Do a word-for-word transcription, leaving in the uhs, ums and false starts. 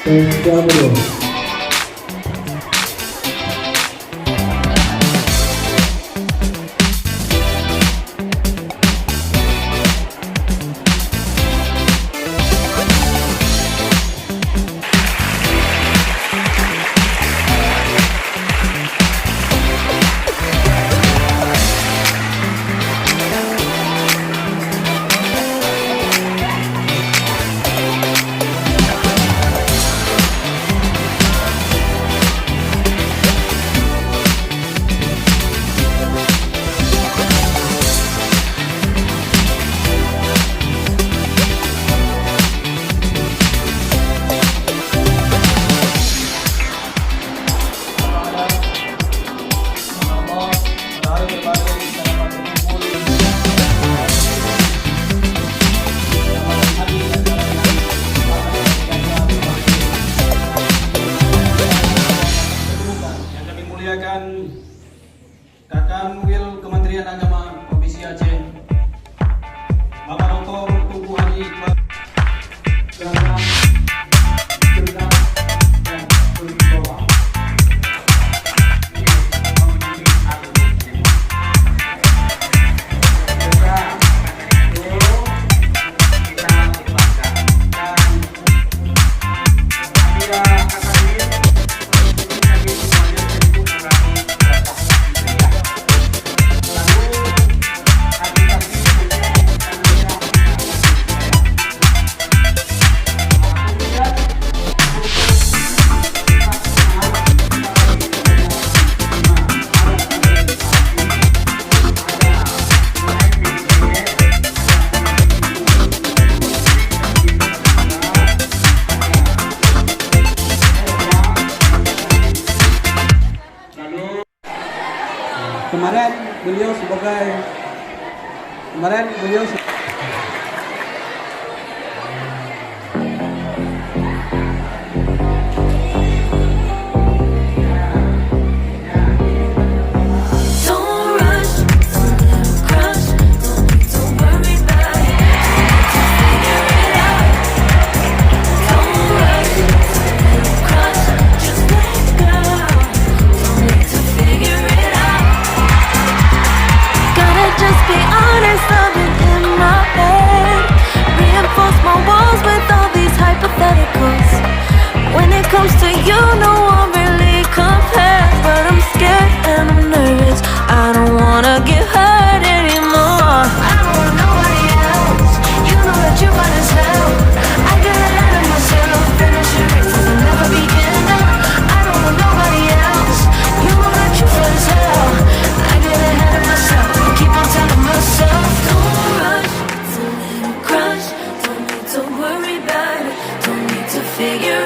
Tes tiga puluh. Yang kami muliakan, Kakanwil Kementerian Agama Provinsi Aceh, Bapak Doktor Teuku Haji Iqbal, Kementerian Agama dan Kementerian Agama. Kemarin beliau sebagai, kemarin beliau se- Don't rush, don't crush, don't need to worry about it. Just figure it out. Don't rush, don't crush, just let go. Don't need to figure it out. Gotta just be honest, I've been in my head. Reinforce my walls with all these hypotheticals. When it comes to you, no one really compares. But I'm scared and I'm nervous. I don't wanna get hurt anymore. I don't want nobody else. You know that you fine as hell. I get ahead of myself. Finish your races and never begin now. I don't want nobody else. You know that you fine as hell. I get ahead of myself. Keep on telling myself, don't rush. It's a little crush. Don't need to worry about it. Don't need to figure